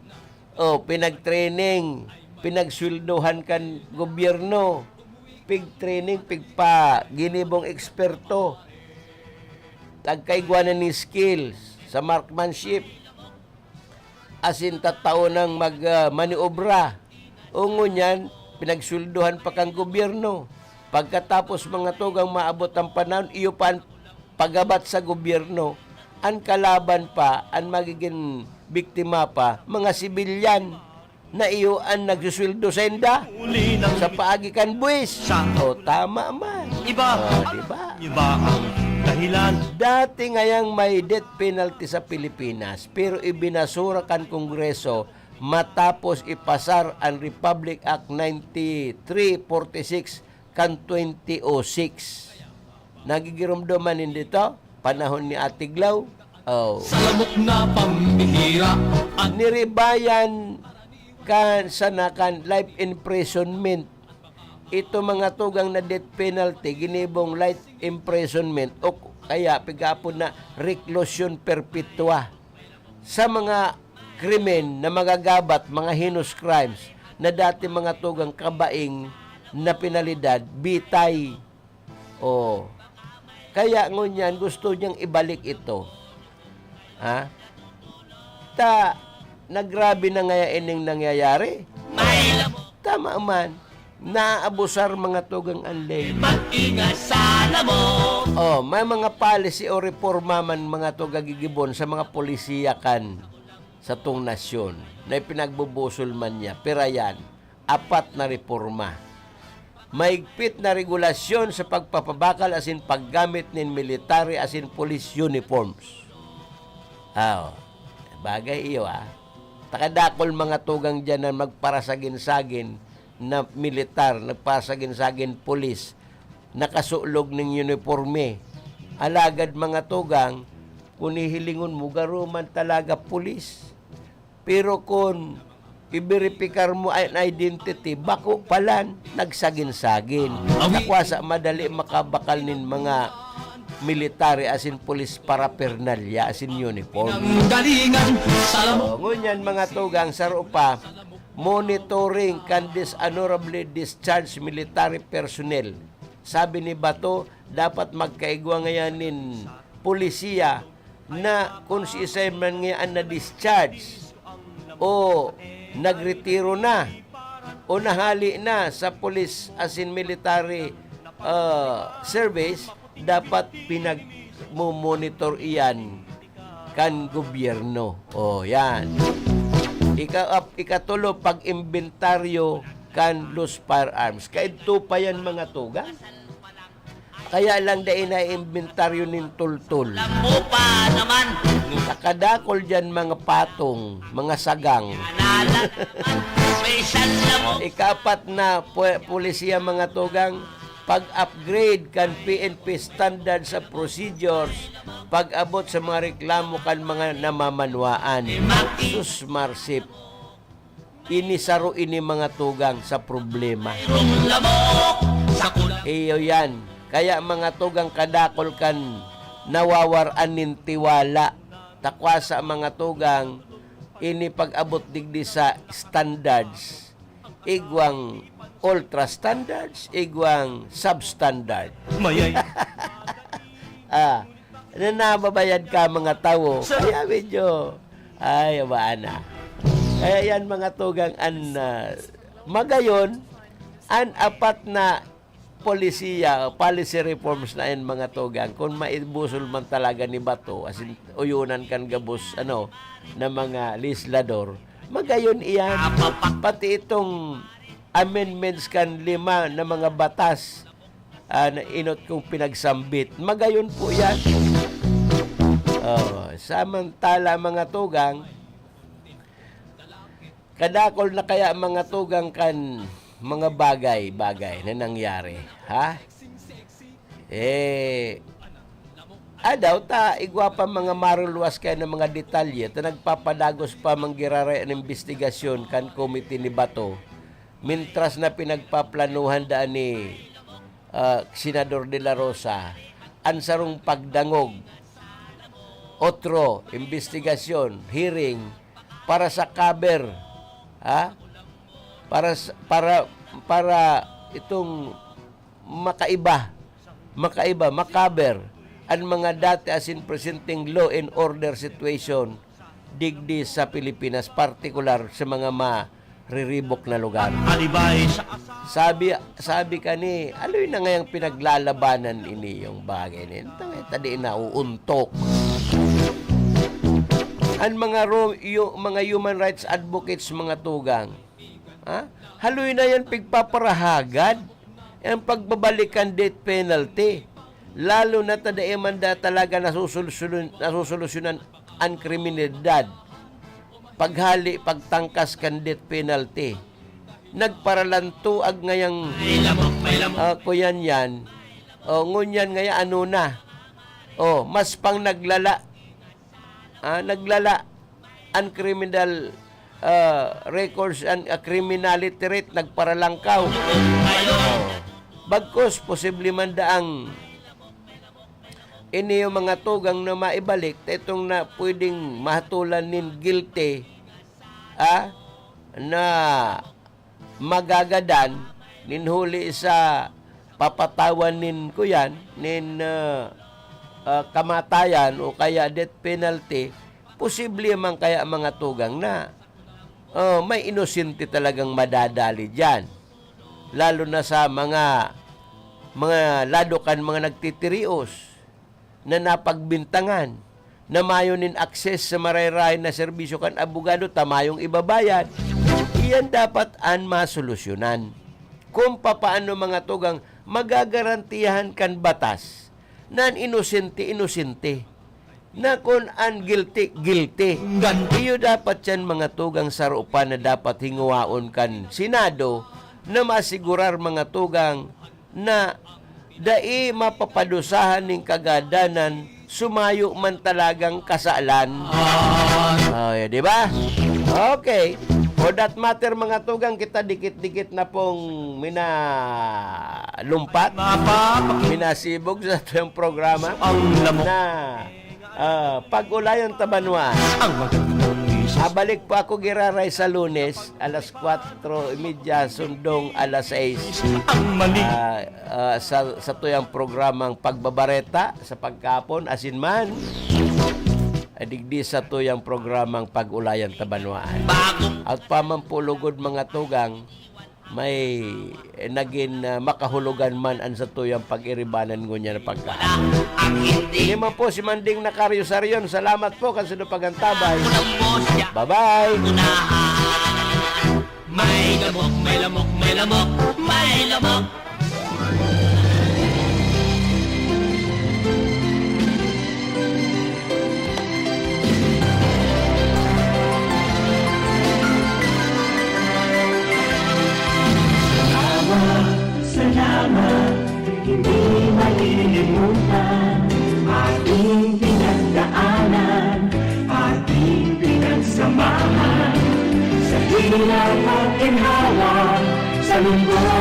Oh, pinag-training, pinagsweldohan kan gobyerno, pig-training, pigpaginibong eksperto, tagkaigwanan nin skills sa marksmanship, asin tataonang mag, ah, maniobra. O ngunyan, pinagsweldohan pa kan gobyerno. Pagkatapos, mga tugang, maabot ang panahon, iyo pa an pagabat sa gobyerno, an kalaban pa, an magigin biktima pa, mga sibilyan na iyo an nagsusweldo sainda sa paagi kan buwis. O, tama man. Iba. O, di ba? Iba ang dahilan. Dati ngayang may death penalty sa Pilipinas, pero ibinasura kan Kongreso matapos ipasar an Republic Act ninety-three forty-six kan twenty oh six. Nagigiromdoman nindo to? Panahon ni Ate Glau? Oh. Sa lamok na pambihira. Niribayan kan sana kan life imprisonment. Ito mga tugang na death penalty, ginibong life imprisonment o kaya pigapon na reclusion perpetua. Sa mga krimen na magagabat, mga heinous crimes, na dati mga tugang kabaing na penalidad, bitay. Oh. Kaya ngunyan, gusto niyang ibalik ito. Ha? Ta, nagrabe na ngaya ining nangyayari. Tama man. Naaabusar mga tugang an ley. Mag-ingat sa lamok. Oh, may mga policy o reforma man mga tugang gigibon sa mga polisiya kan satong nasyon na ipinagbubusol man niya. Pira yan? Apat na reforma. Mahigpit na regulasyon sa pagpapabakal asin paggamit nin military asin police uniforms. Aw, bagay iyo, ah. Takadakol mga tugang diyan na magparasagin-sagin na militar, nagparasagin-sagin pulis, nakasulog ning uniporme. Alagad mga tugang, kun hihilingon mo, garo man talaga pulis. Pero kun iberipikar mo an identity, bako palan, nagsagin-sagin. Awi. Nakwasa madali makabakal nin mga military asin pulis paraphernalia asin uniform. Pinanggalingan sa lamok. Oh, ngunyan, mga tugang, saro pa, monitoring kan dishonorably discharged military personnel. Sabi ni Bato, dapat magkaigwa ngayan nin polisiya na kun siisay man ngayan na-discharge o nagretiro na o nahali na sa police asin military, ah, service, dapat pinagmo-monitor iyan kan gobyerno. O, yan. Ika-, ap-, ikatulo, pag-imbentaryo kan loose firearms. Kaidto pa yan, mga tugang. Kaya lang dai na imbentaryo nin tultol. Alam mo pa naman. Nakadakol dyan mga patong, mga sagang. Naalala naman, special na mo. Ikapat na, pu-, pulisiya, mga tugang, pag-upgrade kan P N P standards of procedures, pag-abot sa mga reklamo kan mga namamanwaan. Sus, marsip. Ini saro ini mga tugang sa problema. Mayroong lamok sa kulang. Iyo yan. Kaya mga tugang kadakol kan nawawaran nin tiwala. Takwasa, mga tugang, ini pag-abot digdi sa standards, igwang ultra standards, igwang substandard. Mayay. Ah, na nababayad ka, mga tawo. Kaya medyo, ay, abaan na. Kaya yan, mga tugang, an, ah, magayon, an apat na polisiya, policy reforms na yan, mga tugang, kung maibusol man talaga ni Bato, as in, uyunan kan gabos, ano, na mga legislador, magayon iyan. Pati itong amendments kan lima na mga batas, ah, na inot kong pinagsambit, magayon po yan. Oh, samantala, mga tugang, kadakol na kaya, mga tugang, kan mga bagay-bagay na nangyari, ha? Eh, adaw ta, igwa pa mga maruluwas kaya na mga detalye, ta nagpapadagos pa man giraray an imbestigasyon kan komite ni Bato, mintras na pinagpaplanuhan daan ni, ah, Senador De La Rosa an sarong pagdangog, otro, imbestigasyon, hearing, para sa cover, ha? Para sa, para, para itong makaiba, makaiba, ma-cover an mga dati asin presenteng law and order situation digdi sa Pilipinas, partikular sa mga mariribok na lugar. Alibay sa Sabi, sabi kani, aloy na ngayang pinaglalabanan ini yung bagay na yun. Tangay, tadi nauuntok. An mga ro-, yu-, mga human rights advocates, mga tugang, ha? Haloy na yan pigpaparahagad, ang pagbabalik kan death penalty. Lalo na ta dai man da talaga nasusolusyon-, nasusolusyonan an kriminalidad, paghali, pagtangkas kan death penalty. Nagparalantuag ngayang, ah, kuyan yan. O, ngunyan ngaya, ano na? O, mas pang naglala. Ah, naglala an criminal, ah, records, an, ah, criminality rate nagparalangkaw. O, bagkus, posible man daang ini yung mga tugang na maibalik, ta itong na pwedeng mahatulan nin guilty, ah, na magagadan nin huli sa papatawan nin kuyan, nin, ah, ah, kamatayan o kaya death penalty, posible man kaya, mga tugang, na, oh, may inosente talagang madadali diyan. Lalo na sa mga, mga lado kan mga nagtitirios na napagbintangan, na mayo nin access sa marayrayon na serbisyo kan abogado ta mayong ibabayad. Iyan dapat an masolusyonan. Kung papaano, mga tugang, magagarantiyahan kan batas na an inosente, inosente, na kun an guilty, guilty. Iyo dapat yan, mga tugang, saro pa na dapat hinguwaon kan Senado na masigurar, mga tugang, na dai mapapadusahan nin kagadanan, sumayo man talagang kasalan. Ah. Oh, di ba? Okay. For that matter, mga tugang, kita dikit-dikit na pong minalumpat, Mapapa- minasibog sa atong programa Ang lamok. na, ah, Pag-ulayan ta Banwaan. Ang magandang misis. Ah, balik po ako giraray sa Lunes, alas kwatro y media, sundong alas sais. Ang mali. Ah, ah, sa, sa tuyang programang Pagbabareta sa pagkapon, asin man, ay digdi sa tuyang programang Pag-ulayan ta Banwaan. Bago. At pa man po lugod, mga tugang, may, eh, nagin, ah, makahulugan man an satuyang pag-iribanan ngunyan na pagkaon. Ang hindi. Ini man po si Manding Nakaryo Sarion. Salamat po kan sa pagantabay. Unang po siya. Bye-bye. Unahan. May lamok, may lamok, may lamok, may lamok. Salamat, salamat, hindi malilimutan. Ating pinagdaanan, ating pinagsamahan. Sa hirap at ginhawa, sa lungkot